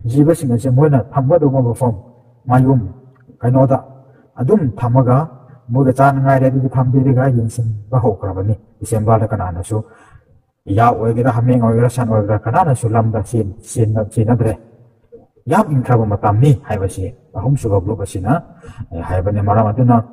ꯖꯤꯕꯁꯤꯡ ꯑꯁꯦ ꯃꯣꯏꯅ ꯊꯝꯒꯗꯧꯕ ꯃꯐꯝ, ꯃꯌꯨꯝ, ꯀꯩꯅꯣꯗ ꯑꯗꯨꯝ ꯊꯝꯃꯒ, ꯃꯣꯏꯒ ꯆꯥꯅꯉꯥꯏ readyꯗ ꯊꯝꯕꯤꯔꯒ ꯌꯦꯡꯁꯤꯟꯕ ꯍꯧꯈ꯭ꯔꯕꯅꯤ꯫ Decemberꯗ ꯀꯅꯥꯅꯁꯨ ꯌꯥ ꯑꯣꯏꯒꯦꯔꯥ, ꯍꯥꯃꯦꯡ ꯑꯣꯏꯒꯦꯔꯥ, ꯁꯟ ꯑꯣꯏꯒꯦꯔꯥ, ꯀꯅꯥꯅꯁꯨ ꯂꯝꯗ ꯆꯦꯟ- ꯆꯦꯟꯅ- ꯆꯦꯟꯅꯗ꯭ꯔꯦ꯫ ꯌꯥꯝ ꯏꯪꯈ꯭ꯔꯕ ꯃꯇꯝꯅꯤ ꯍꯥꯏꯕꯁꯤ ꯑꯍꯨꯝꯁꯨꯕ group ꯑꯁꯤꯅ, ꯑꯦ, ꯍꯥꯏꯕꯅꯤ꯫ ꯃꯔꯝ ꯑꯗꯨꯅ,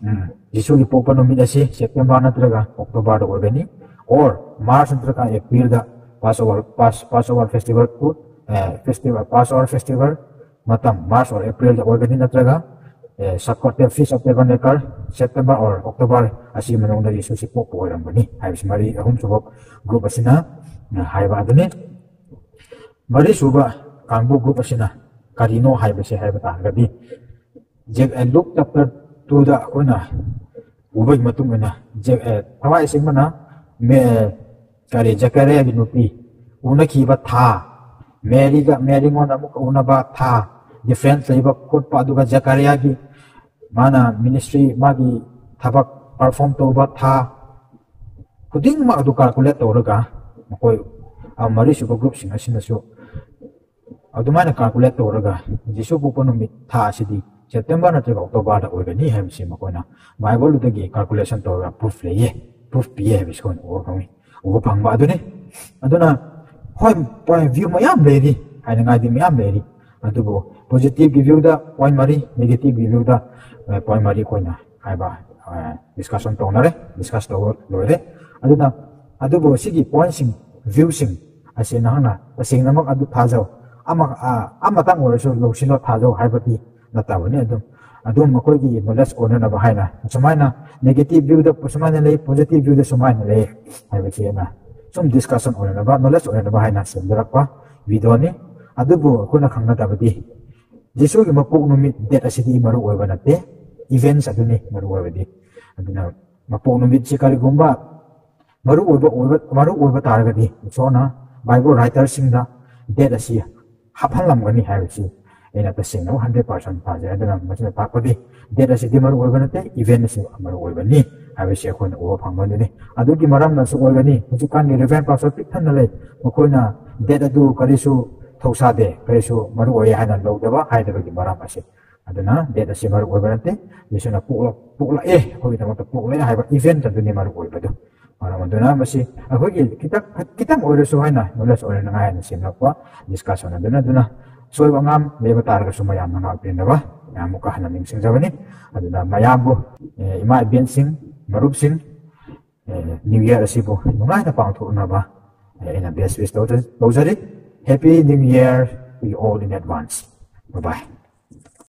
ꯎꯝ, ꯖꯤꯁꯨꯒꯤ ꯄꯣꯛꯄ ꯅꯨꯃꯤꯠ ꯑꯁꯤ September ꯅꯠꯇ꯭ꯔꯒ Octoberꯗ ꯑꯣꯏꯒꯅꯤ, or March ꯅꯠꯇ꯭ꯔꯒ Aprilꯗ Passover, Pass, Passover Festival ꯀꯨ-, ꯑꯦ, Festival, Passover Festival ꯃꯇꯝ March or April ꯗ ꯑꯣꯏꯒꯅꯤ, ꯅꯠꯇ꯭ꯔꯒ, ꯑꯦ, Sukkot Feast of Tabernacle September or October ꯑꯁꯤ ꯃꯅꯨꯡꯗ ꯌꯤꯁꯨꯁꯤ ꯄꯣꯛꯄ ꯑꯣꯏꯔꯝꯒꯅꯤ ꯍꯥꯏꯕꯁꯤ ꯃꯔꯤ, ꯑꯍꯨꯝꯁꯨꯕ group ꯑꯁꯤꯅ, ꯑ, ꯍꯥꯏꯕ ꯑꯗꯨꯅꯤ꯫ ꯃꯔꯤꯁꯨꯕ ꯀꯥꯡꯕꯨ group ꯑꯁꯤꯅ ꯀꯔꯤꯅꯣ ꯍꯥꯏꯕꯁꯤ ꯍꯥꯏꯕ ꯇꯥꯔꯒꯗꯤ, ꯖꯦꯛ-, ꯑꯦ, Luke chapter two ꯗ ꯑꯩꯈꯣꯏꯅ ꯎꯕꯒꯤ ꯃꯇꯨꯡ ꯏꯟꯅ, ꯖꯦꯛ-, ꯑꯦ, ꯊꯋꯥꯏ ꯑꯁꯦꯡꯕꯅ ꯃꯦ-, ꯀꯔꯤ, ꯖꯀꯔꯤꯌꯥꯒꯤ ꯅꯨꯄꯤ ꯎꯅꯈꯤꯕ ꯊꯥ, ꯃꯦꯔꯤꯒ, ꯃꯦꯔꯤꯉꯣꯟꯗ ꯑꯃꯨꯛꯀ ꯎꯅꯕ ꯊꯥ, difference ꯂꯩꯕ ꯈꯣꯠꯄ, ꯑꯗꯨꯒ ꯖꯀꯔꯤꯌꯥꯒꯤ ꯃꯥꯅ ministry, ꯃꯥꯒꯤ ꯊꯕꯛ perform ꯇꯧꯕ ꯊꯥ ꯈꯨꯗꯤꯡꯃꯛ ꯑꯗꯨ calculate ꯇꯧꯔꯒ, ꯃꯈꯣꯏ, ꯑ, ꯃꯔꯤꯁꯨꯕ groupꯁꯤꯡ ꯑꯁꯤꯅꯁꯨ ꯑꯗꯨꯃꯥꯏꯅ calculate ꯇꯧꯔꯒ, ꯖꯤꯁꯨ ꯄꯣꯛꯄ ꯅꯨꯃꯤꯠ ꯊꯥ ꯑꯁꯤꯗꯤ September ꯅꯠꯇ꯭ꯔꯒ October ꯗ ꯑꯣꯏꯒꯅꯤ ꯍꯥꯏꯕꯁꯤ ꯃꯈꯣꯏꯅ Bible ꯗꯒꯤ calculation ꯇꯧꯔꯒ proof ꯂꯩꯌꯦ, proof ꯄꯤꯌꯦ ꯍꯥꯏꯕꯁꯤ ꯑꯩꯈꯣꯏꯅ ꯎꯕ ꯐꯪꯉꯤ, ꯎꯕ ꯐꯪꯕ ꯑꯗꯨꯅꯤ꯫ ꯑꯗꯨꯅ, ꯍꯣꯏ, point of view ꯃꯌꯥꯝ ꯂꯩꯔꯤ, ꯍꯥꯏꯅꯉꯥꯏꯗꯤ ꯃꯌꯥꯝ ꯂꯩꯔꯤ, ꯑꯗꯨꯕꯨ positive ꯒꯤ view ꯗ point ꯃꯔꯤ, negative ꯒꯤ view ꯗ, ꯑ, point ꯃꯔꯤ ꯑꯩꯈꯣꯏꯅ ꯍꯥꯏꯕ, ꯑ, discussion ꯇꯧꯅꯔꯦ, discuss ꯇꯧꯕ ꯂꯣꯏꯔꯦ꯫ ꯑꯗꯨꯅ, ꯑꯗꯨꯕꯨ ꯁꯤꯒꯤ pointꯁꯤꯡ, viewꯁꯤꯡ ꯑꯁꯤ ꯅꯍꯥꯛꯅ ꯇꯁꯦꯡꯅꯃꯛ ꯑꯗꯨ ꯊꯥꯖꯧ, ꯑꯃ, ꯑ, ꯑꯃꯇꯪ ꯑꯣꯏꯔꯁꯨ ꯂꯧꯁꯤꯜꯂꯣ, ꯊꯥꯖꯧ ꯍꯥꯏꯕꯗꯤ ꯅꯠꯇꯕꯅꯤ꯫ ꯑꯗꯨꯝ, ꯑꯗꯨꯝ ꯃꯈꯣꯏꯒꯤ knowledge ꯑꯣꯏꯅꯅꯕ ꯍꯥꯏꯅ, ꯁꯨꯃꯥꯏꯅ negative view ꯗ ꯁꯨꯃꯥꯏꯅ ꯂꯩ, positive view ꯗ ꯁꯨꯃꯥꯏꯅ ꯂꯩ ꯍꯥꯏꯕꯁꯤ ꯑꯩꯅ ꯁꯨꯝ discussion ꯑꯣꯏꯅꯅꯕ, knowledge ꯑꯣꯏꯅꯅꯕ ꯍꯥꯏꯅ ꯁꯦꯝꯖꯔꯛꯄ video ꯅꯤ꯫ ꯑꯗꯨꯕꯨ ꯑꯩꯈꯣꯏꯅ ꯈꯪꯒꯗꯕꯗꯤ, ꯖꯤꯁꯨꯒꯤ ꯃꯄꯣꯛ ꯅꯨꯃꯤꯠ date ꯑꯁꯤꯗꯤ ꯃꯔꯨ ꯑꯣꯏꯕ ꯅꯠꯇꯦ, events ꯑꯗꯨꯅꯤ ꯃꯔꯨ ꯑꯣꯏꯕꯗꯤ꯫ ꯑꯗꯨꯅ ꯃꯄꯣꯛ ꯅꯨꯃꯤꯠꯁꯤ ꯀꯔꯤꯒꯨꯝꯕ ꯃꯔꯨ ꯑꯣꯏꯕ, ꯑꯣꯏꯕ, ꯃꯔꯨ ꯑꯣꯏꯕ ꯇꯥꯔꯒꯗꯤ, ꯏꯁꯣꯔꯅ Bible writerꯁꯤꯡꯗ date ꯑꯁꯤ ꯍꯥꯞꯍꯜꯂꯝꯒꯅꯤ ꯍꯥꯏꯕꯁꯤ ꯑꯩꯅ ꯇꯁꯦꯡꯅ hundred percent ꯊꯥꯖꯩ꯫ ꯑꯗꯨꯅ ꯃꯁꯤꯅ ꯇꯥꯛꯄꯗꯤ, date ꯑꯁꯤꯗꯤ ꯃꯔꯨ ꯑꯣꯏꯕ ꯅꯠꯇꯦ, event ꯑꯁꯤ ꯃꯔꯨ ꯑꯣꯏꯕꯅꯤ ꯍꯥꯏꯕꯁꯤ ꯑꯩꯈꯣꯏꯅ ꯎꯕ ꯐꯪꯕꯗꯨꯅꯤ꯫ ꯑꯗꯨꯒꯤ ꯃꯔꯝꯅꯁꯨ ꯑꯣꯏꯒꯅꯤ, ꯍꯧꯖꯤꯛꯀꯥꯟꯒꯤ Reverend Pastor ꯄꯤꯛ ꯊꯟꯅ ꯂꯩ, ꯃꯈꯣꯏꯅ date ꯑꯗꯨ ꯀꯔꯤꯁꯨ ꯊꯧꯁꯥꯗꯦ, ꯀꯔꯤꯁꯨ ꯃꯔꯨ ꯑꯣꯏ ꯍꯥꯏꯅ ꯂꯧꯗꯕ ꯍꯥꯏꯗꯕꯒꯤ ꯃꯔꯝ ꯑꯁꯤ꯫ ꯑꯗꯨꯅ date ꯑꯁꯤ ꯃꯔꯨ ꯑꯣꯏꯕ ꯅꯠꯇꯦ, ꯖꯤꯁꯨꯅ ꯄꯣꯛꯂꯛ-, ꯄꯣꯛꯂꯛꯑꯦ, ꯑꯩꯈꯣꯏꯒꯤꯗꯃꯛꯇ ꯄꯣꯛꯂꯛꯑꯦ ꯍꯥꯏꯕ event ꯑꯗꯨꯅꯤ ꯃꯔꯨ ꯑꯣꯏꯕꯗꯨ꯫ ꯃꯔꯝ ꯑꯗꯨꯅ ꯃꯁꯤ ꯑꯩꯈꯣꯏꯒꯤ ꯈꯤꯇꯪ, ꯈꯤꯇꯪ ꯑꯣꯏꯔꯁꯨ ꯍꯥꯏꯅ, knowledge ꯑꯣꯏꯅꯉꯥꯏ ꯍꯥꯏꯅ ꯁꯦꯝꯂꯛꯄ discussion ꯑꯗꯨꯅ, ꯑꯗꯨꯅ ꯑꯁꯣꯏꯕ ꯑꯉꯥꯝ ꯂꯩꯕ ꯇꯥꯔꯒꯁꯨ ꯃꯌꯥꯝꯅ ꯉꯥꯛꯄꯤꯅꯕ ꯃꯌꯥꯝ ꯑꯃꯨꯛꯀ ꯍꯟꯅ ꯅꯤꯡꯁꯤꯡꯖꯕꯅꯤ꯫ ꯑꯗꯨꯅ ꯃꯌꯥꯝꯕꯨ, ꯑꯦ, ꯏꯃꯥ ꯏꯕꯦꯟꯁꯤꯡ, ꯃꯔꯨꯞꯁꯤꯡ, ꯑꯦ, New Year ꯑꯁꯤꯕꯨ ꯅꯨꯡꯉꯥꯏꯅ ꯄꯥꯡꯊꯣꯛꯅꯕ ꯑꯩꯅ best wish ꯇꯧꯖ- ꯇꯧꯖꯔꯤ꯫ Happy New Year to you all in advance. Bye bye.